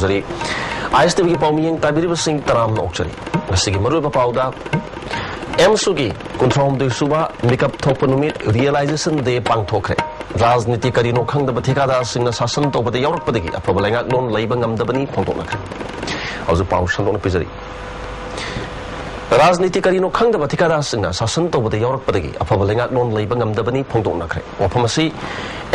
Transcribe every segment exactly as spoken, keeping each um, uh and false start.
ꯖꯔꯤ꯫ ꯑꯥꯏ ꯑꯦꯁ T ꯚꯤꯒꯤ ꯄꯥꯎꯃꯤꯌꯦꯡ ꯇꯥꯕꯤꯔꯤꯕꯁꯤꯡ ꯇꯔꯥꯝꯅ ꯑꯣꯛꯆꯔꯤ꯫ ꯉꯁꯤꯒꯤ ꯃꯔꯨꯑꯣꯏꯕ ꯄꯥꯎꯗ, ꯑꯦꯝꯁꯨꯒꯤ ꯀꯨꯟꯊ꯭ꯔꯥꯍꯨꯝꯗꯣꯏ ꯁꯨꯕ ꯃꯤꯀꯞ ꯊꯣꯛꯄ ꯅꯨꯃꯤꯠ, Realization Day, ꯄꯥꯡꯊꯣꯛꯈ꯭ꯔꯦ꯫ ꯔꯥꯖꯅꯤꯇꯤ ꯀꯔꯤꯅꯣ ꯈꯪꯗꯕ ꯊꯤꯀꯥꯗꯥꯔꯁꯤꯡꯅ ꯁꯥꯁꯟ ꯇꯧꯕꯗ ꯌꯥꯎꯔꯛꯄꯗꯒꯤ ꯑꯐꯕ ꯂꯩꯉꯥꯛꯂꯣꯟ ꯂꯩꯕ ꯉꯝꯗꯕꯅꯤ ꯐꯣꯡꯗꯣꯛꯅꯈ꯭ꯔꯦ꯫ ꯍꯧꯖꯤꯛ ꯄꯥꯎ ꯁꯟꯗꯣꯛꯅ ꯄꯤꯖꯔꯤ꯫ ꯔꯥꯖꯅꯤꯇꯤ ꯀꯔꯤꯅꯣ ꯈꯪꯗꯕ ꯊꯤꯀꯥꯗꯥꯔꯁꯤꯡꯅ ꯁꯥꯁꯟ ꯇꯧꯕꯗ ꯌꯥꯎꯔꯛꯄꯗꯒꯤ ꯑꯐꯕ ꯂꯩꯉꯥꯛꯂꯣꯟ ꯂꯩꯕ ꯉꯝꯗꯕꯅꯤ ꯐꯣꯡꯗꯣꯛꯅꯈ꯭ꯔꯦ꯫ ꯋꯥꯐꯝ ꯑꯁꯤ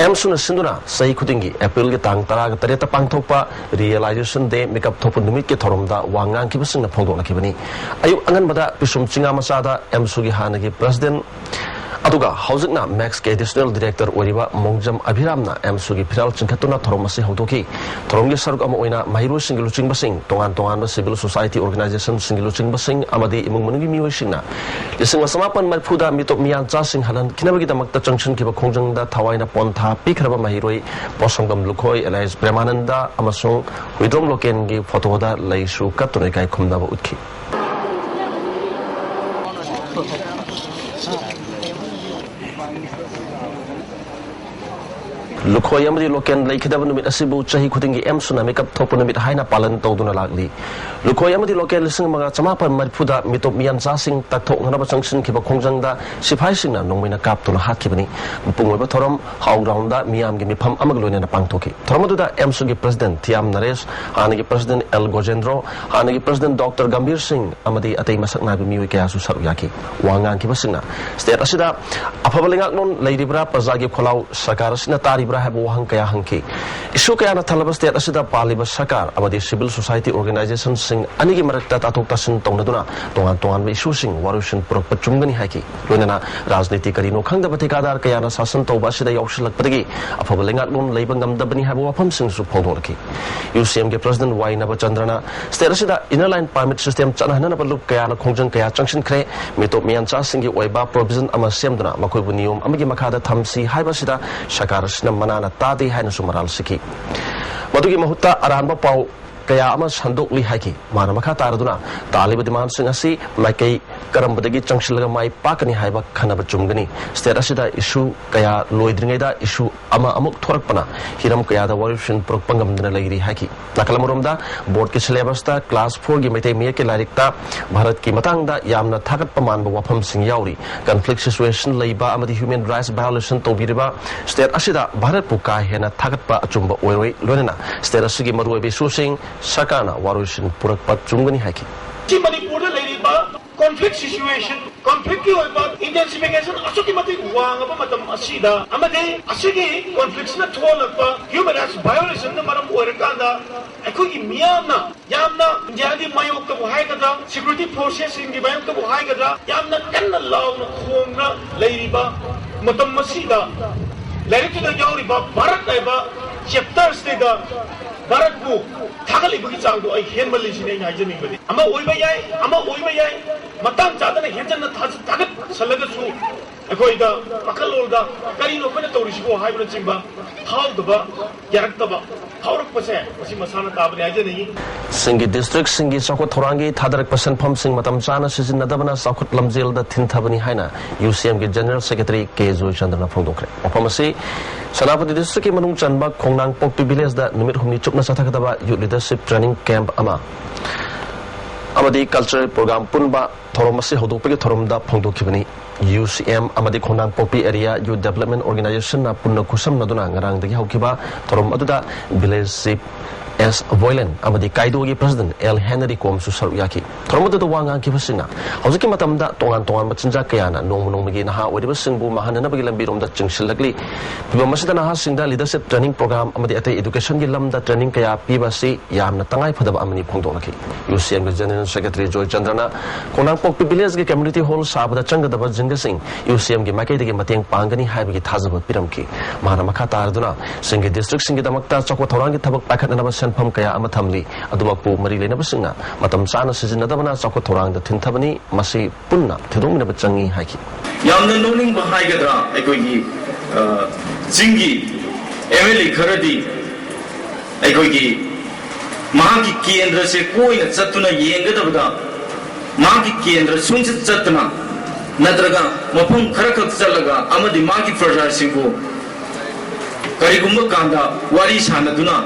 ꯑꯦꯝꯁꯨꯅ ꯁꯤꯟꯗꯨꯅ ꯆꯍꯤ ꯈꯨꯗꯤꯡꯒꯤ ꯑꯦꯄ꯭ꯔꯤꯜꯒꯤ ꯇꯥꯡ ꯇꯔꯥꯒ ꯇꯔꯦꯠꯇ ꯄꯥꯡꯊꯣꯛꯄ Realization Day, ꯃꯤꯀꯞ ꯊꯣꯛꯄ ꯅꯨꯃꯤꯠꯀꯤ ꯊꯧꯔꯝꯗ ꯋꯥ ꯉꯥꯡꯈꯤꯕꯁꯤꯡꯅ ꯐꯣꯡꯗꯣꯛꯅꯈꯤꯕꯅꯤ꯫ ꯑꯌꯨꯛ ꯑꯉꯟꯕꯗ ꯄꯤꯁꯨꯝ ꯆꯤꯡꯉꯥ ꯃꯆꯥꯗ ꯑꯦꯝꯁꯨꯒꯤ ꯍꯥꯟꯅꯒꯤ ꯄ꯭ꯔꯁꯤꯗꯦꯟ ꯑꯗꯨꯒ ꯍꯧꯖꯤꯛꯅ ꯃꯦꯛꯁꯀꯤ ꯑꯦꯗꯤꯁꯅꯦꯜ ꯗꯤꯔꯦꯛꯇꯔ ꯑꯣꯏꯔꯤꯕ ꯃꯣꯡꯖꯝ ꯑꯚꯤꯔꯥꯝꯅ ꯑꯦꯝꯁꯨꯒꯤ ꯐꯤꯔꯥꯜ ꯆꯤꯡꯈꯠꯇꯨꯅ ꯊꯧꯔꯝ ꯑꯁꯤ ꯍꯧꯗꯣꯛꯈꯤ꯫ ꯊꯧꯔꯝꯒꯤ ꯁꯔꯨꯛ ꯑꯃ ꯑꯣꯏꯅ ꯃꯍꯩꯔꯣꯏꯁꯤꯡꯒꯤ ꯂꯨꯆꯤꯡꯕꯁꯤꯡ, ꯇꯣꯉꯥꯟ ꯇꯣꯉꯥꯟꯕ ꯁꯤꯚꯤꯜ ꯁꯣꯁꯥꯏꯇꯤ ꯑꯣꯔꯒꯅꯥꯏꯖꯦꯁꯟꯁꯤꯡꯒꯤ ꯂꯨꯆꯤꯡꯕꯁꯤꯡ ꯑꯃꯗꯤ ꯏꯃꯨꯡ ꯃꯅꯨꯡꯒꯤ ꯃꯤꯑꯣꯏꯁꯤꯡꯅ ꯂꯤꯁꯤꯡ ꯑꯃ ꯆꯃꯥꯄꯟ ꯃꯔꯤꯐꯨꯗ ꯃꯤꯇꯣꯞ ꯃꯤꯌꯥꯟꯆꯥꯁꯤꯡ ꯍꯜꯍꯟꯈꯤꯅꯕꯒꯤꯗꯃꯛꯇ ꯆꯪꯁꯤꯟꯈꯤꯕ ꯈꯣꯡꯖꯪꯗ ꯊꯋꯥꯏꯅ ꯄꯣꯟꯊꯥ ꯄꯤꯈ꯭ꯔꯕ ꯃꯍꯩꯔꯣꯏ ꯄꯣꯠꯁꯪꯕꯝ ꯂꯨꯈꯣꯏ, ꯑꯦꯂꯥꯏꯁ ꯄ꯭ꯔꯦꯃꯥꯅꯟꯗ ꯑꯃꯁꯨꯡ ꯍꯨꯏꯗ꯭ꯔꯣꯝ ꯂꯣꯀꯦꯟꯒꯤ ꯐꯣꯇꯣꯗ ꯂꯩꯁꯨ ꯀꯠꯇꯨꯅ ꯏꯀꯥꯏ ꯈꯨꯝꯅꯕ ꯎꯠꯈꯤ꯫ ꯂꯨꯈꯣꯏ ꯑꯃꯗꯤ ꯂꯣꯀꯦꯟ ꯂꯩꯈꯤꯗꯕ ꯅꯨꯃꯤꯠ ꯑꯁꯤꯕꯨ ꯆꯍꯤ ꯈꯨꯗꯤꯡꯒꯤ ꯑꯦꯝꯁꯨꯅ ꯃꯤꯀꯞ ꯊꯣꯛꯄ ꯅꯨꯃꯤꯠ ꯍꯥꯏꯅ ꯄꯥꯂꯟ ꯇꯧꯗꯨꯅ ꯂꯥꯛꯂꯤ꯫ ꯂꯨꯈꯣꯏ ꯑꯃꯗꯤ ꯂꯣꯀꯦꯟ ꯂꯤꯁꯤꯡ ꯑꯃꯒ ꯆꯃꯥꯄꯟ ꯃꯔꯤꯐꯨꯗ ꯃꯤꯇꯣꯞ ꯃꯤꯌꯥꯟꯆꯥꯁꯤꯡ ꯇꯛꯊꯣꯛꯅꯅꯕ ꯆꯪꯁꯤꯟꯈꯤꯕ ꯈꯣꯡꯖꯪꯗ ꯁꯤꯐꯥꯏꯁꯤꯡꯅ ꯅꯣꯡꯃꯩꯅ ꯀꯥꯞꯇꯨꯅ ꯍꯥꯠꯈꯤꯕꯅꯤ꯫ ꯃꯄꯨꯡ ꯑꯣꯏꯕ ꯊꯧꯔꯝ ꯍꯥꯎ ꯒ꯭ꯔꯥꯎꯟꯗ ꯃꯤꯌꯥꯝꯒꯤ ꯃꯤꯐꯝ ꯑꯃꯒ ꯂꯣꯏꯅꯅ ꯄꯥꯡꯊꯣꯛꯈꯤ꯫ ꯊꯧꯔꯝ ꯑꯗꯨꯗ ꯑꯦꯝꯁꯨꯒꯤ ꯄ꯭ꯔꯁꯤꯗꯦꯟ ꯊꯤꯌꯥꯝ ꯅꯔꯦꯁ, ꯍꯥꯟꯅꯒꯤ ꯄ꯭ꯔꯁꯤꯗꯦꯟ ꯑꯦꯜ ꯒꯣꯖꯦꯟꯗ꯭ꯔꯣ, ꯍꯥꯟꯅꯒꯤ ꯄ꯭ꯔꯁꯤꯗꯦꯟ ꯗꯣꯛꯇꯔ ꯒꯝꯚꯤꯔ ꯁꯤꯡ ꯑꯃꯗꯤ ꯑꯇꯩ ꯃꯁꯛ ꯅꯥꯏꯕ ꯃꯤꯑꯣꯏ ꯀꯌꯥꯁꯨ ꯁꯔꯨꯛ ꯌꯥꯈꯤ꯫ ꯋꯥ ꯉꯥꯡꯈꯤꯕꯁꯤꯡꯅ ꯁ꯭ꯇꯦꯠ ꯑꯁꯤꯗ ꯑꯐꯕ ꯂꯩꯉꯥꯛꯂꯣꯟ ꯂꯩꯔꯤꯕ꯭ꯔꯥ, ꯄ꯭ꯔꯖꯥꯒꯤ ꯈꯣꯜꯂꯥꯎ ꯁꯔꯀꯥꯔ ꯑꯁꯤꯅ ꯇꯥꯔꯤꯕ꯭ꯔꯥ ꯍꯥꯏꯕ ꯋꯥꯍꯪ ꯀꯌꯥ ꯍꯪꯈꯤ꯫ ꯏꯁꯨ ꯀꯌꯥꯅ ꯊꯜꯂꯕ ꯁ꯭ꯇꯦꯠ ꯑꯁꯤꯗ ꯄꯥꯜꯂꯤꯕ ꯁꯔꯀꯥꯔ ꯑꯃꯗꯤ ꯁꯤꯚꯤꯜ ꯁꯣꯁꯥꯏꯇꯤ ꯑꯣꯔꯒꯅꯥꯏꯖꯦꯁꯟꯁꯤꯡ ꯑꯅꯤꯒꯤ ꯃꯔꯛꯇ ꯇꯥꯊꯣꯛ ꯇꯥꯁꯤꯟ ꯇꯧꯅꯗꯨꯅ ꯇꯣꯉꯥꯟ ꯇꯣꯉꯥꯟꯕ ꯏꯁꯨꯁꯤꯡ ꯋꯥꯔꯣꯏꯁꯤꯟ ꯄꯨꯔꯛꯄ ꯆꯨꯝꯒꯅꯤ ꯍꯥꯏꯈꯤ꯫ ꯂꯣꯏꯅꯅ ꯔꯥꯖꯅꯤꯇꯤ ꯀꯔꯤꯅꯣ ꯈꯪꯗꯕ ꯊꯤꯀꯥꯗꯥꯔ ꯀꯌꯥꯅ ꯁꯥꯁꯟ ꯇꯧꯕ ꯑꯁꯤꯗ ꯌꯥꯎꯁꯤꯜꯂꯛꯄꯗꯒꯤ ꯑꯐꯕ ꯂꯩꯉꯥꯛꯂꯣꯟ ꯂꯩꯕ ꯉꯝꯗꯕꯅꯤ ꯍꯥꯏꯕ ꯋꯥꯐꯝꯁꯤꯡꯁꯨ ꯐꯣꯡꯗꯣꯛꯂꯛꯈꯤ꯫ ꯌꯨ ꯁꯤ ꯑꯦꯝꯒꯤ ꯄ꯭ꯔꯁꯤꯗꯦꯟ ꯋꯥꯏ ꯅꯕꯆꯟꯗ꯭ꯔꯅ ꯁ꯭ꯇꯦꯠ ꯑꯁꯤꯗ ꯏꯟꯅꯔ ꯂꯥꯏꯟ ꯄꯥꯔꯃꯤꯠ ꯁꯤꯁꯇꯦꯝ ꯆꯠꯅꯍꯟꯅꯕ ꯂꯨꯞ ꯀꯌꯥꯅ ꯈꯣꯡꯖꯪ ꯀꯌꯥ ꯆꯪꯁꯤꯟꯈ꯭ꯔꯦ꯫ ꯃꯤꯇꯣꯞ ꯃꯤꯌꯥꯟꯆꯥꯁꯤꯡꯒꯤ ꯑꯣꯏꯕ ꯄ꯭ꯔꯣꯚꯤꯖꯟ ꯑꯃ ꯁꯦꯝꯗꯨꯅ ꯃꯈꯣꯏꯕꯨ ꯅꯤꯌꯣꯝ ꯑꯃꯒꯤ ꯃꯈꯥꯗ ꯊꯝꯁꯤ ꯍꯥꯏꯕ ꯑꯁꯤꯗ ꯁꯔꯀꯥꯔ ꯑꯁꯤꯅ ꯃꯅꯥꯅ ꯇꯥꯗꯦ ꯍꯥꯏꯅꯁꯨ ꯃꯔꯥꯜ ꯁꯤꯈꯤ꯫ ꯃꯗꯨꯒꯤ ꯃꯍꯨꯠꯇ ꯑꯔꯥꯟꯕ ꯄꯥꯎ ꯀꯌꯥ ꯑꯃ ꯁꯟꯗꯣꯛꯂꯤ ꯍꯥꯏꯈꯤ꯫ ꯃꯥꯅ ꯃꯈꯥ ꯇꯥꯔꯗꯨꯅ ꯇꯥꯜꯂꯤꯕ ꯗꯤꯃꯥꯟꯁꯤꯡ ꯑꯁꯤ ꯃꯥꯏꯀꯩ ꯀꯔꯝꯕꯗꯒꯤ ꯆꯪꯁꯤꯜꯂꯒ ꯃꯥꯏ ꯄꯥꯛꯀꯅꯤ ꯍꯥꯏꯕ ꯈꯟꯅꯕ ꯆꯨꯝꯒꯅꯤ꯫ ꯁ꯭ꯇꯦꯠ ꯑꯁꯤꯗ ꯏꯁꯨ ꯀꯌꯥ ꯂꯣꯏꯗ꯭ꯔꯤꯉꯩꯗ ꯏꯁꯨ ꯑꯃ ꯑꯃꯨꯛ ꯊꯣꯔꯛꯄꯅ ꯍꯤꯔꯝ ꯀꯌꯥꯗ ꯋꯥꯔꯣꯏꯁꯤꯟ ꯄꯨꯔꯛꯄ ꯉꯝꯗꯅ ꯂꯩꯔꯤ ꯍꯥꯏꯈꯤ꯫ ꯅꯥꯀꯜ ꯑꯃꯔꯣꯝꯗ ꯕꯣꯔꯗꯀꯤ ꯁꯤꯂꯦꯕꯁꯇ ꯀ꯭ꯂꯥꯁ ꯐꯣꯔꯒꯤ ꯃꯩꯇꯩ ꯃꯌꯦꯛꯀꯤ ꯂꯥꯏꯔꯤꯛꯇ ꯚꯥꯔꯠꯀꯤ ꯃꯇꯥꯡꯗ ꯌꯥꯝꯅ ꯊꯥꯒꯠꯄ ꯃꯥꯟꯕ ꯋꯥꯐꯝꯁꯤꯡ ꯌꯥꯎꯔꯤ꯫ ꯀꯟꯐ꯭ꯂꯤꯛ ꯁꯤꯆꯨꯋꯦꯁꯟ ꯂꯩꯕ ꯑꯃꯗꯤ ꯍ꯭ꯌꯨꯃꯦꯟ ꯔꯥꯏꯠꯁ ꯚꯥꯏꯑꯣꯂꯦꯁꯟ ꯇꯧꯕꯤꯔꯤꯕ ꯁ꯭ꯇꯦꯠ ꯑꯁꯤꯗ ꯚꯥꯔꯠꯄꯨ ꯀꯥ ꯍꯦꯟꯅ ꯊꯥꯒꯠꯄ ꯑꯆꯨꯝꯕ ꯑꯣꯏꯔꯣꯏ꯫ ꯂꯣꯏꯅꯅ ꯁ꯭ꯇꯦꯠ ꯑꯁꯤꯒꯤ ꯃꯔꯨꯑꯣꯏꯕ ꯏꯁꯨꯁꯤꯡ ꯁꯔꯀꯥꯔꯅ ꯋꯥꯔꯣꯏꯁꯤꯟ ꯄꯨꯔꯛꯄ ꯆꯨꯝꯒꯅꯤ ꯍꯥꯏꯈꯤ꯫ ꯁꯤ ꯃꯅꯤꯄꯨꯔꯗ ꯂꯩꯔꯤꯕ ꯀꯣꯟꯐ꯭ꯂꯤꯛ ꯁꯤꯆꯨꯋꯦꯁꯟ, ꯀꯣꯟꯐ꯭ꯂꯤꯛꯀꯤ ꯑꯣꯏꯕ ꯏꯟꯇꯦꯟꯁꯤꯐꯤꯀꯦꯁꯟ ꯑꯁꯨꯛꯀꯤ ꯃꯇꯤꯛ ꯋꯥꯡꯉꯕ ꯃꯇꯝ ꯑꯁꯤꯗ ꯑꯃꯗꯤ ꯑꯁꯤꯒꯤ ꯀꯣꯟꯐ꯭ꯂꯤꯛꯁꯤꯅ ꯊꯣꯛꯍꯜꯂꯛꯄ ꯍ꯭ꯌꯨꯃꯦꯟ ꯔꯥꯏꯠꯁ ꯚꯥꯏꯑꯣꯂꯦꯁꯟꯅ ꯃꯔꯝ ꯑꯣꯏꯔꯀꯥꯟꯗ ꯑꯩꯈꯣꯏꯒꯤ ꯃꯤꯌꯥꯝꯅ ꯌꯥꯝꯅ ꯏꯟꯗꯤꯌꯥꯒꯤ ꯃꯥꯌꯣꯛꯇꯕꯨ ꯍꯥꯏꯒꯗ꯭ꯔꯥ, ꯁꯦꯀ꯭ꯌꯨꯔꯤꯇꯤ ꯐꯣꯔꯁꯦꯁꯁꯤꯡꯒꯤ ꯃꯥꯌꯣꯛꯇꯕꯨ ꯍꯥꯏꯒꯗ꯭ꯔꯥ, ꯌꯥꯝꯅ ꯀꯟꯅ ꯂꯥꯎꯅ ꯈꯣꯡꯅ ꯂꯩꯔꯤꯕ ꯃꯇꯝ ꯑꯁꯤꯗ ꯂꯥꯏꯔꯤꯛꯇꯨꯗ ꯌꯥꯎꯔꯤꯕ ꯚꯥꯔꯠ ꯍꯥꯏꯕ ꯆꯦꯞꯇꯔꯁꯤꯗ ꯚꯥꯔꯠꯄꯨ ꯊꯥꯒꯠꯂꯤꯕꯒꯤ ꯆꯥꯡꯗꯣ ꯑꯩ ꯍꯦꯟꯃꯜꯂꯤꯁꯤꯅꯦ ꯑꯩꯅ ꯍꯥꯏꯖꯅꯤꯡꯕꯗꯤ꯫ ꯑꯃ ꯑꯣꯏꯕ ꯌꯥꯏ, ꯑꯃ ꯑꯣꯏꯕ ꯌꯥꯏ, ꯃꯇꯥꯡ ꯆꯥꯗꯅ ꯍꯦꯟꯖꯟꯅ ꯊꯥ-, ꯊꯥꯒꯠꯁꯜꯂꯒꯁꯨ ꯑꯩꯈꯣꯏꯗ ꯋꯥꯈꯜꯂꯣꯟꯗ ꯀꯔꯤꯅꯣ ꯑꯩꯈꯣꯏꯅ ꯇꯧꯔꯤꯁꯤꯕꯣ ꯍꯥꯏꯕꯅꯆꯤꯡꯕ ꯐꯥꯎꯗꯕ, ꯌꯥꯔꯛꯇꯕ ꯐꯥꯎꯔꯛꯄꯁꯦ ꯃꯁꯤ ꯃꯁꯥꯅ ꯇꯥꯕꯅꯤ ꯍꯥꯏꯖꯅꯤꯡꯏ꯫ ꯁꯤꯡꯒꯤ ꯗꯤꯁꯇ꯭ꯔꯤꯛꯁꯤꯡꯒꯤ ꯆꯥꯎꯈꯠ ꯊꯧꯔꯥꯡꯒꯤ ꯊꯥꯗꯔꯛꯄ ꯁꯦꯟꯐꯝꯁꯤꯡ ꯃꯇꯝ ꯆꯥꯅ ꯁꯤꯖꯤꯟꯅꯗꯕꯅ ꯆꯥꯎꯈꯠ ꯂꯝꯖꯦꯜꯗ ꯊꯤꯟꯊꯕꯅꯤ ꯍꯥꯏꯅ ꯌꯨ ꯁꯤ ꯑꯦꯝꯒꯤ ꯖꯦꯅꯔꯦꯜ ꯁꯦꯀ꯭ꯔꯦꯇꯔꯤ ꯀꯦ ꯖꯣꯏꯆꯟꯗ꯭ꯔꯅ ꯐꯣꯡꯗꯣꯛꯈ꯭ꯔꯦ꯫ ꯋꯥꯐꯝ ꯑꯁꯤ ꯁꯦꯅꯥꯄꯇꯤ ꯗꯤꯁꯇ꯭ꯔꯤꯛꯀꯤ ꯃꯅꯨꯡ ꯆꯟꯕ ꯈꯣꯡꯅꯥꯡꯄꯣꯛꯄꯤ ꯚꯤꯂꯦꯖꯗ ꯅꯨꯃꯤꯠ ꯍꯨꯝꯅꯤ ꯆꯨꯞꯅ ꯆꯠꯊꯒꯗꯕ ꯌꯨꯠ ꯂꯤꯗꯔꯁꯤꯞ ꯇ꯭ꯔꯦꯅꯤꯡ ꯀꯦꯝꯞ ꯑꯃ ꯑꯃꯗꯤ ꯀꯜꯆꯔꯦꯜ ꯄ꯭ꯔꯣꯒ꯭ꯔꯥꯝ ꯄꯨꯟꯕ ꯊꯧꯔꯝ ꯑꯁꯤ ꯍꯧꯗꯣꯛꯄꯒꯤ ꯊꯧꯔꯝꯗ ꯐꯣꯡꯗꯣꯛꯈꯤꯕꯅꯤ꯫ ꯌꯨ ꯁꯤ ꯑꯦꯝ ꯑꯃꯗꯤ ꯈꯣꯡꯅꯥꯡꯄꯣꯛꯄꯤ ꯑꯦꯔꯤꯌꯥ ꯌꯨꯠ ꯗꯦꯕꯂꯞꯃꯦꯟ ꯑꯣꯔꯒꯅꯥꯏꯖꯦꯁꯟꯅ ꯄꯨꯟꯅ ꯈꯨꯠꯁꯝꯅꯗꯨꯅ ꯉꯔꯥꯡꯗꯒꯤ ꯍꯧꯈꯤꯕ ꯊꯧꯔꯝ ꯑꯗꯨꯗ ꯚꯤꯂꯦꯖ ꯆꯤꯐ ꯑꯦꯁ ꯚꯣꯏꯂꯦꯟ ꯑꯃꯗꯤ ꯀꯥꯏꯗꯣꯒꯤ ꯄ꯭ꯔꯁꯤꯗꯦꯟꯠ ꯑꯦꯜ ꯍꯦꯅꯔꯤ ꯀꯣꯝꯁꯨ ꯁꯔꯨꯛ ꯌꯥꯈꯤ꯫ ꯊꯧꯔꯝ ꯑꯗꯨꯗ ꯋꯥ ꯉꯥꯡꯈꯤꯕꯁꯤꯡꯅ ꯍꯧꯖꯤꯛꯀꯤ ꯃꯇꯝꯗ ꯇꯣꯉꯥꯟ ꯇꯣꯉꯥꯟꯕ ꯆꯤꯟꯖꯥꯛ ꯀꯌꯥꯅ ꯅꯣꯡꯃ ꯅꯣꯡꯃꯒꯤ ꯅꯍꯥ ꯑꯣꯏꯔꯤꯕꯁꯤꯡꯕꯨ ꯃꯥꯡꯍꯟꯅꯅꯕꯒꯤ ꯂꯝꯕꯤꯔꯣꯝꯗ ꯆꯤꯡꯁꯤꯜꯂꯛꯂꯤ꯫ ꯐꯤꯚꯝ ꯑꯁꯤꯗ ꯅꯍꯥꯁꯤꯡꯗ ꯂꯤꯗꯔꯁꯤꯞ ꯇ꯭ꯔꯦꯅꯤꯡ ꯄ꯭ꯔꯣꯒ꯭ꯔꯥꯝ ꯑꯃꯗꯤ ꯑꯇꯩ ꯏꯗꯨꯀꯦꯁꯟꯒꯤ ꯂꯝꯗ ꯇ꯭ꯔꯦꯅꯤꯡ ꯀꯌꯥ ꯄꯤꯕ ꯑꯁꯤ ꯌꯥꯝꯅ ꯇꯉꯥꯏ ꯐꯗꯕ ꯑꯃꯅꯤ ꯐꯣꯡꯗꯣꯛꯂꯛꯈꯤ꯫ ꯌꯨ ꯁꯤ ꯑꯦꯝꯒꯤ ꯖꯦꯅꯔꯦꯜ ꯁꯦꯀ꯭ꯔꯦꯇꯔꯤ ꯖꯣꯏꯆꯟꯗ꯭ꯔꯅ ꯈꯣꯡꯅꯥꯡꯄꯣꯛꯄꯤ ꯚꯤꯂꯦꯖꯀꯤ ꯀꯝꯃ꯭ꯌꯨꯅꯤꯇꯤ ꯍꯣꯜ ꯁꯥꯕꯗ ꯆꯪꯒꯗꯕ ꯖꯤꯡꯒꯁꯤꯡ ꯌꯨ ꯁꯤ ꯑꯦꯝꯒꯤ ꯃꯥꯏꯀꯩꯗꯒꯤ ꯃꯇꯦꯡ ꯄꯥꯡꯒꯅꯤ ꯍꯥꯏꯕꯒꯤ ꯊꯥꯖꯕ ꯄꯤꯔꯝꯈꯤ꯫ ꯃꯍꯥꯛꯅ ꯃꯈꯥ ꯇꯥꯔꯗꯨꯅ ꯁꯤꯡꯒꯤ ꯗꯤꯁꯇ꯭ꯔꯤꯛꯁꯤꯡꯒꯤꯗꯃꯛꯇ ꯆꯥꯎꯈꯠ ꯊꯧꯔꯥꯡꯒꯤ ꯊꯕꯛ ꯄꯥꯏꯈꯠꯅꯅꯕ ꯁꯦꯟꯐꯝ ꯀꯌꯥ ꯑꯃ ꯊꯝꯂꯤ꯫ ꯑꯗꯨꯃꯛꯄꯨ ꯃꯔꯤ ꯂꯩꯅꯕꯁꯤꯡꯅ ꯃꯇꯝ ꯆꯥꯅ ꯁꯤꯖꯤꯟꯅꯗꯕꯅ ꯆꯥꯎꯈꯠ ꯊꯧꯔꯥꯡꯗ ꯊꯤꯟꯊꯕꯅꯤ꯫ ꯃꯁꯤ ꯄꯨꯟꯅ ꯊꯤꯗꯣꯛꯃꯤꯟꯅꯕ ꯆꯪꯏ ꯍꯥꯏꯈꯤ꯫ ꯌꯥꯝꯅ ꯅꯣꯛꯅꯤꯡꯕ ꯍꯥꯏꯒꯗ꯭ꯔꯥ, ꯑꯩꯈꯣꯏꯒꯤ, ꯑ, ꯆꯤꯡꯒꯤ ꯑꯦꯝ ꯑꯦꯜ ꯑꯦ ꯈꯔꯗꯤ ꯑꯩꯈꯣꯏꯒꯤ ꯃꯍꯥꯛꯀꯤ ꯀꯦꯟꯗ꯭ꯔꯁꯦ ꯀꯣꯏꯅ ꯆꯠꯇꯨꯅ ꯌꯦꯡꯒꯗꯕꯗ, ꯃꯍꯥꯛꯀꯤ ꯀꯦꯟꯗ꯭ꯔ ꯁꯨꯡꯆꯠ ꯆꯠꯇꯅ, ꯅꯠꯇ꯭ꯔꯒ ꯃꯐꯝ ꯈꯔꯈꯛ ꯆꯠꯂꯒ ꯑꯃꯗꯤ ꯃꯍꯥꯛꯀꯤ ꯄ꯭ꯔꯖꯥꯁꯤꯡꯕꯨ ꯀꯔꯤꯒꯨꯝꯕ ꯀꯥꯟꯗ ꯋꯥꯔꯤ ꯁꯥꯟꯅꯗꯨꯅ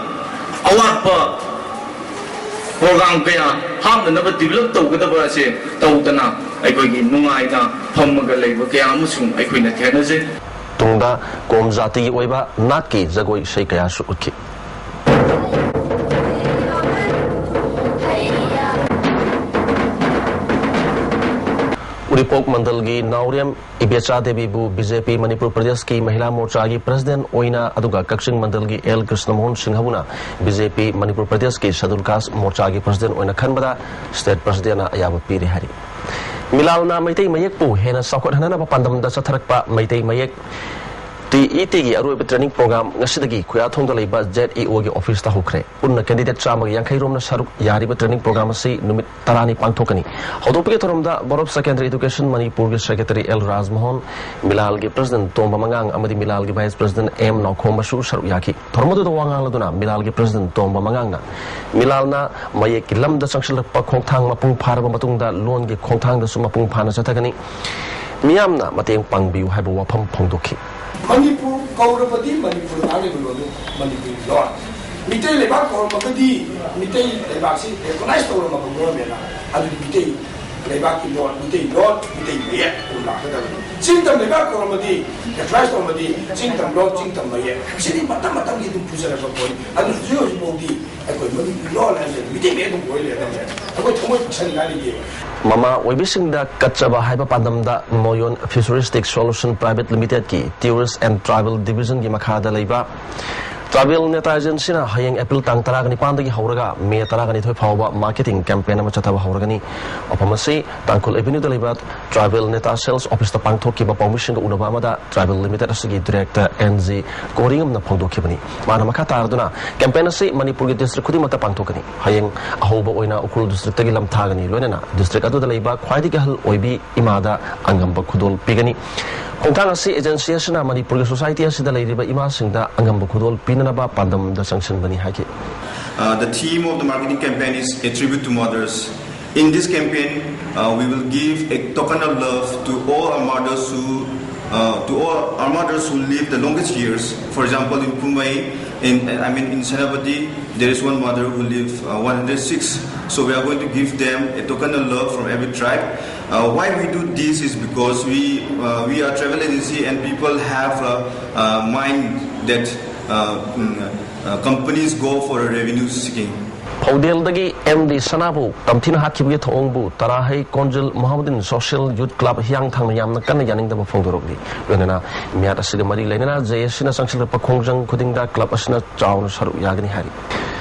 ꯑꯋꯥꯠꯄ ꯄ꯭ꯔꯣꯒ꯭ꯔꯥꯝ ꯀꯌꯥ ꯍꯥꯞꯅꯅꯕ ꯗꯤꯕꯦꯂꯞ ꯇꯧꯒꯗꯕ ꯑꯁꯦ ꯇꯧꯗꯅ ꯑꯩꯈꯣꯏꯒꯤ ꯅꯨꯡꯉꯥꯏꯅ ꯐꯝꯃꯒ ꯂꯩꯕ ꯀꯌꯥ ꯑꯃꯁꯨ ꯑꯩꯈꯣꯏꯅ ꯊꯦꯡꯅꯖꯩ꯫ ꯇꯨꯡꯗ ꯀꯣꯝ ꯖꯥꯇꯤꯒꯤ ꯑꯣꯏꯕ ꯅꯥꯠꯀꯤ ꯖꯒꯣꯏ ꯏꯁꯩ ꯀꯌꯥꯁꯨ ꯎꯠꯈꯤ꯫ ꯎꯔꯤꯄꯣꯛ ꯃꯟꯗꯜꯒꯤ ꯅꯥꯎꯔꯦꯝ ꯏꯕꯦꯆꯥ ꯗꯦꯕꯤꯕꯨ ꯕꯤ ꯖꯦ ꯄꯤ ꯃꯅꯤꯄꯨꯔ ꯄ꯭ꯔꯗꯦꯁꯀꯤ ꯃꯍꯤꯂꯥ ꯃꯣꯔꯆꯥꯒꯤ ꯄ꯭ꯔꯁꯤꯗꯦꯟ ꯑꯣꯏꯅ, ꯑꯗꯨꯒ ꯀꯛꯆꯤꯡ ꯃꯟꯗꯜꯒꯤ ꯑꯦꯜ ꯀ꯭ꯔꯤꯁꯅꯃꯣꯍꯟ ꯁꯤꯡꯍꯕꯨꯅ ꯕꯤ ꯖꯦ ꯄꯤ ꯃꯅꯤꯄꯨꯔ ꯄ꯭ꯔꯗꯦꯁꯀꯤ ꯁꯦꯗꯨꯜ ꯀꯥꯁ ꯃꯣꯔꯆꯥꯒꯤ ꯄ꯭ꯔꯁꯤꯗꯦꯟ ꯑꯣꯏꯅ ꯈꯟꯕꯗ ꯁ꯭ꯇꯦꯠ ꯄ꯭ꯔꯁꯤꯗꯦꯟꯅ ꯑꯌꯥꯕ ꯄꯤꯔꯦ ꯍꯥꯏꯔꯤ꯫ ꯃꯤꯂꯥꯜꯅ ꯃꯩꯇꯩ ꯃꯌꯦꯛꯄꯨ ꯍꯦꯟꯅ ꯆꯥꯎꯈꯠꯍꯟꯅꯕ ꯄꯥꯟꯗꯝꯗ ꯆꯠꯊꯔꯛꯄ ꯃꯩꯇꯩ ꯃꯌꯦꯛ ꯇꯤ ꯏ ꯇꯤꯒꯤ ꯑꯔꯣꯏꯕ ꯇ꯭ꯔꯦꯅꯤꯡ ꯄ꯭ꯔꯣꯒ꯭ꯔꯥꯝ ꯉꯁꯤꯗꯒꯤ ꯈꯨꯌꯥꯊꯣꯡꯗ ꯂꯩꯕ ꯖꯦꯠ ꯏ ꯑꯣꯒꯤ ꯑꯣꯐꯤꯁꯇ ꯍꯧꯈ꯭ꯔꯦ꯫ ꯄꯨꯟꯅ ꯀꯦꯟꯗꯤꯗꯦꯠ ꯆꯥꯝꯃꯒ ꯌꯥꯡꯈꯩ ꯔꯣꯝꯅ ꯁꯔꯨꯛ ꯌꯥꯔꯤꯕ ꯇ꯭ꯔꯦꯅꯤꯡ ꯄ꯭ꯔꯣꯒ꯭ꯔꯥꯝ ꯑꯁꯤ ꯅꯨꯃꯤꯠ ꯇꯔꯥꯅꯤ ꯄꯥꯡꯊꯣꯛꯀꯅꯤ꯫ ꯍꯧꯗꯣꯛꯄꯒꯤ ꯊꯧꯔꯝꯗ ꯕꯣꯔꯣꯞ ꯁꯦꯀꯦꯟꯗꯔꯤ ꯏꯗꯨꯀꯦꯁꯟ ꯃꯅꯤꯄꯨꯔꯒꯤ ꯁꯦꯀ꯭ꯔꯦꯇꯔꯤ ꯑꯦꯜ ꯔꯥꯖꯃꯣꯍꯟ, ꯃꯤꯂꯥꯜꯒꯤ ꯄ꯭ꯔꯁꯤꯗꯦꯟꯠ ꯇꯣꯝꯕ ꯃꯉꯥꯡ ꯑꯃꯗꯤ ꯃꯤꯂꯥꯜꯒꯤ ꯚꯥꯏꯁ ꯄ꯭ꯔꯁꯤꯗꯦꯟꯠ ꯑꯦꯝ ꯅꯥꯎꯈꯣꯝꯕꯁꯨ ꯁꯔꯨꯛ ꯌꯥꯈꯤ꯫ ꯊꯧꯔꯝ ꯑꯗꯨꯗ ꯋꯥ ꯉꯥꯡꯂꯗꯨꯅ ꯃꯤꯂꯥꯜꯒꯤ ꯄ꯭ꯔꯁꯤꯗꯦꯟꯠ ꯇꯣꯝꯕ ꯃꯉꯥꯡꯅ ꯃꯤꯂꯥꯜꯅ ꯃꯌꯦꯛꯀꯤ ꯂꯝꯗ ꯆꯪꯁꯤꯜꯂꯛꯄ ꯈꯣꯡꯊꯥꯡ ꯃꯄꯨꯡ ꯐꯥꯔꯕ ꯃꯇꯨꯡꯗ ꯂꯣꯟꯒꯤ ꯈꯣꯡꯊꯥꯡꯗꯁꯨ ꯃꯄꯨꯡ ꯐꯥꯅ ꯆꯠꯊꯒꯅꯤ꯫ ꯃꯤꯌꯥꯝꯅ ꯃꯇꯦꯡ ꯄꯥꯡꯕꯤꯌꯨ ꯍꯥꯏꯕ ꯋꯥꯐꯝ ꯐꯣꯡꯗꯣꯛꯈꯤ꯫ ꯃꯅꯤꯄꯨꯔ ꯀꯧꯔꯕꯗꯤ ꯃꯅꯤꯄꯨꯔ ꯉꯥꯡꯂꯤꯕ ꯂꯣꯟꯗꯨ ꯃꯅꯤꯄꯨꯔꯤ ꯂꯣꯟ꯫ ꯃꯤꯇꯩ ꯂꯩꯕꯥꯛ ꯀꯧꯔꯝꯃꯒꯗꯤ ꯃꯤꯇꯩ ꯂꯩꯕꯥꯛꯁꯤ ꯔꯦꯀꯣꯅꯥꯏꯁ ꯇꯧꯔꯝꯃꯕ ꯒꯣꯔꯃꯦꯟꯅ, ꯑꯗꯨꯗꯤ ꯃꯤꯇꯩ ꯂꯩꯕꯥꯛꯀꯤ ꯂꯣꯟ, ꯃꯤꯇꯩ ꯂꯣꯟ, ꯃꯤꯇꯩ ꯃꯌꯦꯛ ꯑꯗꯨꯝ ꯂꯥꯛꯀꯗꯕꯅꯤ꯫ ꯆꯤꯡꯇꯝ ꯂꯩꯕꯥꯛ ꯀꯧꯔꯝꯃꯗꯤ, ꯔꯦꯀꯣꯅꯥꯏꯁ ꯇꯧꯔꯝꯃꯗꯤ ꯆꯤꯡꯇꯝ ꯂꯣꯟ, ꯆꯤꯡꯇꯝ ꯃꯌꯦꯛ ꯁꯤꯗꯤ ꯃꯇꯝ ꯃꯇꯝꯒꯤ ꯑꯗꯨꯝ ꯄꯨꯖꯔꯛꯄ ꯄꯣꯠꯅꯤ꯫ ꯑꯗꯨꯅ ꯍꯧꯖꯤꯛ ꯍꯧꯖꯤꯛ ꯐꯥꯎꯗꯤ ꯑꯩꯈꯣꯏ ꯃꯅꯤꯄꯨꯔꯤ ꯂꯣꯟ ꯍꯥꯏꯕꯁꯦ ꯃꯤꯇꯩ ꯃꯌꯦꯛ ꯑꯗꯨꯝ ꯑꯣꯏ ꯂꯩꯔꯗꯕꯅꯦ꯫ ꯑꯩꯈꯣꯏ ꯊꯃꯣꯏ ꯄꯤꯛꯁꯟꯅꯤꯡꯉꯥꯏ ꯂꯩꯇꯦꯕ꯫ ꯃꯃꯥ ꯑꯣꯏꯕꯤꯁꯤꯡꯗ ꯀꯠꯆꯕ ꯍꯥꯏꯕ ꯄꯥꯟꯗꯝꯗ ꯃꯣꯌꯣꯟ ꯐ꯭ꯌꯨꯆꯔꯤꯁ꯭ꯇꯤꯛ ꯁꯣꯂꯨꯁꯟ ꯄ꯭ꯔꯥꯏꯚꯦꯠ ꯂꯤꯃꯤꯇꯦꯗꯀꯤ ꯇꯨꯔꯤꯁ꯭ꯠ ꯑꯦꯟꯗ ꯇ꯭ꯔꯥꯏꯕꯦꯜ ꯗꯤꯚꯤꯖꯟꯒꯤ ꯃꯈꯥꯗ ꯂꯩꯕ ꯇ꯭ꯔꯥꯏꯕꯦꯜ ꯅꯦꯇꯥ ꯑꯦꯖꯦꯟꯁꯤꯅ ꯍꯌꯦꯡ ꯑꯦꯄ꯭ꯔꯤꯜ ꯇꯥꯡ ꯇꯔꯥꯒ ꯅꯤꯄꯥꯟꯗꯒꯤ ꯍꯧꯔꯒ ꯃꯦ ꯇꯔꯥꯒ ꯅꯤꯊꯣꯏ ꯐꯥꯎꯕ ꯃꯥꯔꯀꯦꯇꯤꯡ ꯀꯦꯝꯄꯦꯟ ꯑꯃ ꯆꯠꯊꯕ ꯍꯧꯔꯒꯅꯤ꯫ ꯃꯐꯝ ꯑꯁꯤ ꯇꯥꯡꯈꯨꯜ ꯑꯦꯚꯦꯅ꯭ꯌꯨꯗ ꯂꯩꯕ ꯇ꯭ꯔꯥꯏꯕꯦꯜ ꯅꯦꯇꯥ ꯁꯦꯜꯁ ꯑꯣꯐꯤꯁꯇ ꯄꯥꯡꯊꯣꯛꯈꯤꯕ ꯄꯥꯎꯃꯤꯁꯤꯡꯒ ꯎꯅꯕ ꯑꯃꯗ ꯇ꯭ꯔꯥꯏꯕꯦꯜ ꯂꯤꯃꯤꯇꯦꯗ ꯑꯁꯤꯒꯤ ꯗꯤꯔꯦꯛꯇꯔ ꯑꯦꯟ ꯖꯤ ꯀꯣꯔꯤꯉꯝꯅ ꯐꯣꯡꯗꯣꯛꯈꯤꯕꯅꯤ꯫ ꯃꯥꯅ ꯃꯈꯥ ꯇꯥꯔꯗꯨꯅ ꯀꯦꯝꯄꯦꯟ ꯑꯁꯤ ꯃꯅꯤꯄꯨꯔꯒꯤ ꯗꯤꯁꯇ꯭ꯔꯤꯛ ꯈꯨꯗꯤꯡꯃꯛꯇ ꯄꯥꯡꯊꯣꯛꯀꯅꯤ꯫ ꯍꯌꯦꯡ ꯑꯍꯧꯕ ꯑꯣꯏꯅ ꯎꯈ꯭ꯔꯨꯜ ꯗꯤꯁꯇ꯭ꯔꯤꯛꯇꯒꯤ ꯂꯝꯊꯥꯒꯅꯤ꯫ ꯂꯣꯏꯅꯅ ꯗꯤꯁꯇ꯭ꯔꯤꯛ ꯑꯗꯨꯗ ꯂꯩꯕ ꯈ꯭ꯋꯥꯏꯗꯒꯤ ꯑꯍꯜ ꯑꯣꯏꯕꯤ ꯏꯃꯥꯗ ꯑꯉꯝꯕ ꯈꯨꯗꯣꯜ ꯄꯤꯒꯅꯤ꯫ ꯈꯣꯡꯊꯥꯡ ꯑꯁꯤ ꯑꯦꯖꯦꯟꯁꯤ ꯑꯁꯤꯅ ꯃꯅꯤꯄꯨꯔꯒꯤ ꯁꯣꯁꯥꯏꯇꯤ ꯑꯁꯤꯗ ꯂꯩꯔꯤꯕ ꯏꯃꯥꯁꯤꯡꯗ ꯑꯉꯝꯕ ꯈꯨꯗꯣꯜ ꯄꯤꯅꯅꯕ ꯄꯥꯟꯗꯝꯗ ꯆꯪꯁꯤꯟꯕꯅꯤ ꯍꯥꯏꯈꯤ꯫ Uh, the theme of the marketing campaign is A Tribute to Mothers. In this campaign, uh, we will give a token of love to all our mothers who, uh, to all our mothers who live the longest years. For example, in Pohnpei, in I mean in Senapati, there is one mother who lives uh, one hundred six. So we are going to give them a token of love from every tribe. Uh, why we do this is because we uh, we are travel agency and people have a, a mind that uh, mm, uh, companies go for a revenue seeking. ꯄꯥꯎꯗꯦꯜꯗꯒꯤ M D ꯁꯅꯥꯕꯨ ꯇꯝꯊꯤꯅ ꯍꯥꯠꯈꯤꯕꯒꯤ ꯊꯧꯑꯣꯡꯕꯨ ꯇꯔꯥꯍꯩ ꯀꯣꯟꯖꯤꯜ ꯃꯣꯍꯥꯃꯗꯤꯟ social ꯌꯨꯠ club ꯍꯤꯌꯥꯡꯊꯥꯡꯅ ꯌꯥꯝꯅ ꯀꯟꯅ ꯌꯥꯅꯤꯡꯗꯕ ꯐꯣꯡꯗꯣꯔꯛꯂꯤ꯫ ꯂꯣꯏꯅꯅ ꯃꯤꯍꯥꯠ ꯑꯁꯤꯒ ꯃꯔꯤ ꯂꯩꯅꯅ ꯖꯦ ꯑꯦꯁ ꯁꯤꯅ ꯆꯪꯁꯤꯜꯂꯛꯄ ꯈꯣꯡꯖꯪ ꯈꯨꯗꯤꯡꯗ ꯀ꯭ꯂꯕ ꯑꯁꯤꯅ ꯆꯥꯎꯅ ꯁꯔꯨꯛ ꯌꯥꯒꯅꯤ ꯍꯥꯏꯔꯤ꯫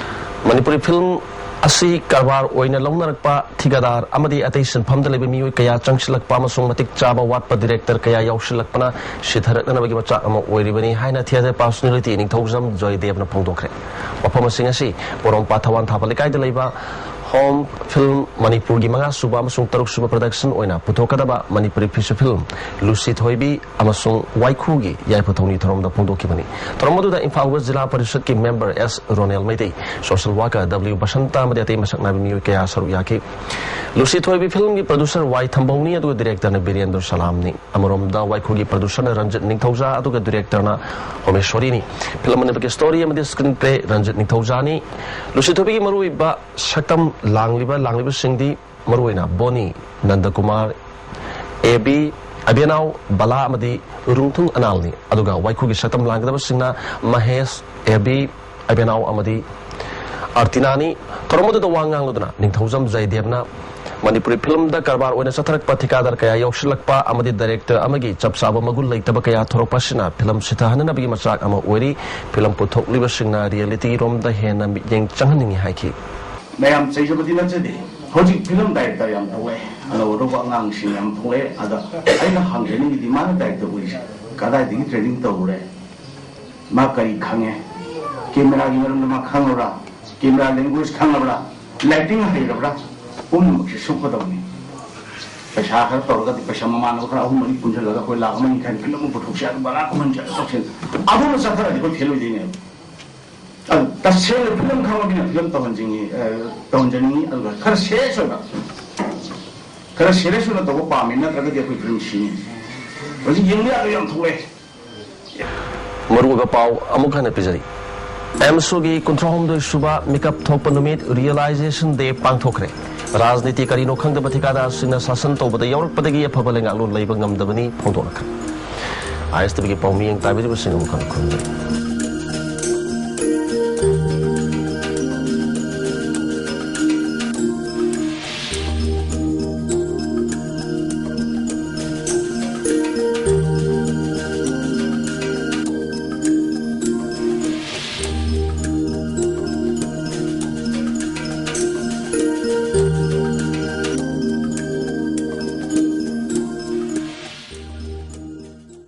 ꯃꯅꯤꯄꯨꯔꯤ ꯐꯤꯂꯝ ꯑꯁꯤ ꯀꯔꯕꯥꯔ ꯑꯣꯏꯅ ꯂꯧꯅꯔꯛꯄ ꯊꯤꯀꯥꯗꯥꯔ ꯑꯃꯗꯤ ꯑꯇꯩ ꯁꯤꯟꯐꯝꯗ ꯂꯩꯕ ꯃꯤꯑꯣꯏ ꯀꯌꯥ ꯆꯪꯁꯤꯜꯂꯛꯄ ꯑꯃꯁꯨꯡ ꯃꯇꯤꯛ ꯆꯥꯕ ꯋꯥꯠꯄ ꯗꯤꯔꯦꯛꯇꯔ ꯀꯌꯥ ꯌꯥꯎꯁꯤꯜꯂꯛꯄꯅ ꯁꯤꯊꯔꯛꯅꯅꯕꯒꯤ ꯃꯆꯥꯛ ꯑꯃ ꯑꯣꯏꯔꯤꯕꯅꯤ ꯍꯥꯏꯅ ꯊꯤꯌꯦꯇꯔ ꯄꯥꯔꯁꯣꯅꯦꯂꯤꯇꯤ ꯅꯤꯡꯊꯧꯖꯝ ꯖꯣꯏꯗꯦꯕꯅ ꯐꯣꯡꯗꯣꯛꯈ꯭ꯔꯦ꯫ ꯋꯥꯐꯝ ꯑꯁꯤꯡ ꯑꯁꯤ ꯄꯣꯔꯣꯝꯄꯥꯠ ꯊꯋꯥꯟ ꯊꯥꯕ ꯂꯩꯀꯥꯏꯗ ꯂꯩꯕ ꯍꯣꯝ ꯐꯤꯜꯝ ꯃꯅꯤꯄꯨꯔꯒꯤ ꯃꯉꯥ ꯁꯨꯕ ꯑꯃꯁꯨꯡ ꯇꯔꯨꯛ ꯁꯨꯕ ꯄ꯭ꯔꯗꯛꯁꯟ ꯑꯣꯏꯅ ꯄꯨꯊꯣꯛꯀꯗꯕ ꯃꯅꯤꯄꯨꯔꯤ ꯐꯤꯆꯔ ꯐꯤꯜꯝ ꯂꯨꯁꯤ ꯊꯣꯏꯕꯤ ꯑꯃꯁꯨꯡ ꯋꯥꯏꯈꯨꯒꯤ ꯌꯥꯏꯐ ꯊꯧꯅꯤ ꯊꯧꯔꯝꯗ ꯐꯣꯡꯗꯣꯛꯈꯤꯕꯅꯤ꯫ ꯊꯧꯔꯝ ꯑꯗꯨꯗ ꯏꯝꯐꯥꯜ ꯋꯦꯁ ꯖꯤꯂꯥ ꯄꯔꯤꯁꯗꯀꯤ member S Ronel Meitei, social worker W Basanta ꯑꯃꯗꯤ ꯑꯇꯩ ꯃꯁꯛ ꯅꯥꯏꯕ ꯃꯤꯑꯣꯏ ꯀꯌꯥ ꯁꯔꯨꯛ ꯌꯥꯈꯤ꯫ ꯂꯨꯁꯤ ꯊꯣꯏꯕꯤ ꯐꯤꯜꯝꯒꯤ ꯄ꯭ꯔꯗ꯭ꯌꯨꯁꯔ ꯋꯥꯏ ꯊꯝꯕꯧꯅꯤ, ꯑꯗꯨꯒ ꯗꯤꯔꯦꯛꯇꯔꯅ ꯕꯤꯔꯦꯟꯗ꯭ꯔ ꯁꯂꯥꯝꯅꯤ꯫ ꯑꯃꯔꯣꯝꯗ ꯋꯥꯏꯈꯨꯒꯤ ꯄ꯭ꯔꯗ꯭ꯌꯨꯁꯔꯅ ꯔꯟꯖꯤꯠ ꯅꯤꯡꯊꯧꯖꯥ, ꯑꯗꯨꯒ ꯗꯤꯔꯦꯛꯇꯔꯅ ꯍꯣꯃꯦꯁꯣꯔꯤꯅꯤ꯫ ꯐꯤꯜꯝ ꯑꯅꯤꯃꯛꯀꯤ ꯁ꯭ꯇꯣꯔꯤ ꯑꯃꯗꯤ ꯁ꯭ꯀ꯭ꯔꯤꯟ ꯄ꯭ꯂꯦ ꯔꯟꯖꯤꯠ ꯅꯤꯡꯊꯧꯖꯥꯅꯤ꯫ ꯂꯨꯁꯤ ꯊꯣꯏꯕꯤꯒꯤ ꯃꯔꯨꯑꯣꯏꯕ ꯁꯛꯇꯝ ꯂꯥꯡꯂꯤꯕ ꯂꯥꯡꯂꯤꯕꯁꯤꯡꯗꯤ ꯃꯔꯨꯑꯣꯏꯅ ꯕꯣꯅꯤ, ꯅꯟꯗꯀꯨꯃꯥꯔ, ꯑꯦ ꯕꯤ, ꯑꯕꯦꯅꯥꯎ, ꯕꯂꯥ ꯑꯃꯗꯤ ꯔꯨꯡꯊꯨꯡ ꯑꯅꯥꯜꯅꯤ꯫ ꯑꯗꯨꯒ ꯋꯥꯏꯈꯨꯒꯤ ꯁꯛꯇꯝ ꯂꯥꯡꯒꯗꯕꯁꯤꯡꯅ ꯃꯍꯦꯁ, ꯑꯦ ꯕꯤ, ꯑꯕꯦꯅꯥꯎ ꯑꯃꯗꯤ ꯑꯥꯔꯇꯤꯅꯥꯅꯤ꯫ ꯊꯧꯔꯝ ꯑꯗꯨꯗ ꯋꯥ ꯉꯥꯡꯂꯗꯨꯅ ꯅꯤꯡꯊꯧꯖꯝ ꯖꯌꯗꯦꯕꯅ ꯃꯅꯤꯄꯨꯔꯤ ꯐꯤꯂꯝꯗ ꯀꯔꯕꯥꯔ ꯑꯣꯏꯅ ꯆꯠꯊꯔꯛꯄ ꯊꯤꯀꯥꯗꯥꯔ ꯀꯌꯥ ꯌꯥꯎꯁꯤꯜꯂꯛꯄ ꯑꯃꯗꯤ ꯗꯥꯏꯔꯦꯛꯇꯔ ꯑꯃꯒꯤ ꯆꯞ ꯆꯥꯕ ꯃꯒꯨꯟ ꯂꯩꯇꯕ ꯀꯌꯥ ꯊꯣꯔꯛꯄ ꯑꯁꯤꯅ ꯐꯤꯂꯝ ꯁꯤꯊꯍꯟꯅꯅꯕꯒꯤ ꯃꯆꯥꯛ ꯑꯃ ꯑꯣꯏꯔꯤ꯫ ꯐꯤꯂꯝ ꯄꯨꯊꯣꯛꯂꯤꯕꯁꯤꯡꯅ ꯔꯤꯌꯦꯂꯤꯇꯤꯔꯣꯝꯗ ꯍꯦꯟꯅ ꯃꯤꯠꯌꯦꯡ ꯆꯪꯍꯟꯅꯤꯡꯏ ꯍꯥꯏꯈꯤ꯫ ꯃꯌꯥꯝ ꯆꯩꯖꯕꯗꯤ ꯅꯠꯆꯗꯦ꯫ ꯍꯧꯖꯤꯛ ꯐꯤꯂꯝ ꯗꯥꯏꯔꯦꯛꯇꯔ ꯌꯥꯝ ꯊꯣꯛꯂꯛꯑꯦ, ꯑꯅꯧ ꯑꯅꯧꯕ ꯑꯉꯥꯡꯁꯤꯡ ꯌꯥꯝ ꯊꯣꯛꯂꯛꯑꯦ꯫ ꯑꯗ ꯑꯩꯅ ꯍꯪꯖꯅꯤꯡꯉꯤꯗꯤ, ꯃꯥꯅ ꯗꯥꯏꯔꯦꯛꯇꯔ ꯑꯣꯏꯔꯤꯁꯦ ꯀꯗꯥꯏꯗꯒꯤ ꯇ꯭ꯔꯦꯅꯤꯡ ꯇꯧꯔꯨꯔꯦ? ꯃꯥ ꯀꯔꯤ ꯈꯪꯉꯦ? ꯀꯦꯃꯦꯔꯥꯒꯤ ꯃꯔꯝꯗ ꯃꯥ ꯈꯪꯉꯕ꯭ꯔꯥ? ꯀꯦꯃꯦꯔꯥ ꯂꯦꯡꯒ꯭ꯋꯦꯖ ꯈꯪꯉꯕ꯭ꯔꯥ? ꯂꯥꯏꯇꯤꯡ ꯍꯩꯔꯕ꯭ꯔꯥ? ꯄꯨꯝꯅꯃꯛꯁꯦ ꯁꯨꯞꯀꯗꯕꯅꯤ꯫ ꯄꯩꯁꯥ ꯈꯔ ꯇꯧꯔꯒꯗꯤ, ꯄꯩꯁꯥ ꯃꯃꯥꯟꯅꯕ ꯈꯔ ꯑꯍꯨꯝ ꯃꯔꯤ ꯄꯨꯟꯁꯤꯜꯂꯒ ꯑꯩꯈꯣꯏ ꯂꯥꯛ ꯑꯃ ꯃꯈꯥꯏ ꯐꯤꯂꯝ ꯑꯃ ꯄꯨꯊꯣꯛꯁꯦ, ꯑꯗꯨ ꯕꯔꯥ ꯀꯃꯟꯁꯦ ꯑꯗꯨ ꯇꯧꯁꯦ, ꯑꯗꯨꯅ ꯆꯠꯊꯔꯗꯤ ꯑꯩꯈꯣꯏ ꯐꯦꯜ ꯑꯣꯏꯗꯣꯏꯅꯦꯕ꯫ ꯑꯗꯨ ꯇꯁꯦꯡꯅ ꯐꯤꯂꯝ ꯈꯪꯕꯒꯤꯅ ꯐꯤꯂꯝ ꯇꯧꯍꯟꯖꯅꯤꯡꯉꯤ, ꯑ, ꯇꯧꯍꯟꯖꯅꯤꯡꯉꯤ, ꯑꯗꯨꯒ ꯈꯔ ꯁꯦꯔꯤꯌꯁ ꯑꯣꯏꯕ, ꯈꯔ ꯁꯦꯔꯤꯌꯁ ꯑꯣꯏꯅ ꯇꯧꯕ ꯄꯥꯝꯃꯤ, ꯅꯠꯇ꯭ꯔꯒꯗꯤ ꯑꯩꯈꯣꯏ ꯐꯤꯂꯝ ꯁꯤꯅꯤ꯫ ꯍꯧꯖꯤꯛ ꯌꯦꯡꯕ ꯌꯥꯗꯕ ꯌꯥꯝ ꯊꯣꯛꯂꯛꯑꯦ꯫ ꯃꯔꯨꯑꯣꯏꯕ ꯄꯥꯎ ꯑꯃꯨꯛ ꯍꯟꯅ ꯄꯤꯖꯔꯤ꯫ ꯑꯦꯝꯁꯨꯒꯤ ꯀꯨꯟꯊ꯭ꯔꯥꯍꯨꯝꯗꯣꯏ ꯁꯨꯕ ꯃꯤꯀꯞ ꯊꯣꯛꯄ ꯅꯨꯃꯤꯠ, ꯔꯤꯌꯦꯂꯥꯏꯖꯦꯁꯟ ꯗꯦ, ꯄꯥꯡꯊꯣꯛꯈ꯭ꯔꯦ꯫ ꯔꯥꯖꯅꯤꯇꯤ ꯀꯔꯤꯅꯣ ꯈꯪꯗꯕ ꯊꯤꯀꯥꯗꯥꯔꯁꯤꯡꯅ ꯁꯥꯁꯟ ꯇꯧꯕꯗ ꯌꯥꯎꯔꯛꯄꯗꯒꯤ ꯑꯐꯕ ꯂꯩꯉꯥꯛꯂꯣꯟ ꯂꯩꯕ ꯉꯝꯗꯕꯅꯤ ꯐꯣꯡꯗꯣꯛꯂꯛꯈ꯭ꯔꯦ꯫ ꯑꯥꯏ ꯑꯦꯁ ꯇꯤꯚꯤꯒꯤ ꯄꯥꯎꯃꯤꯌꯦꯡ ꯇꯥꯕꯤꯔꯤꯕꯁꯤꯡ ꯑꯃꯨꯛ ꯍꯟꯅ ꯈꯨꯔꯨꯝꯖꯔꯤ꯫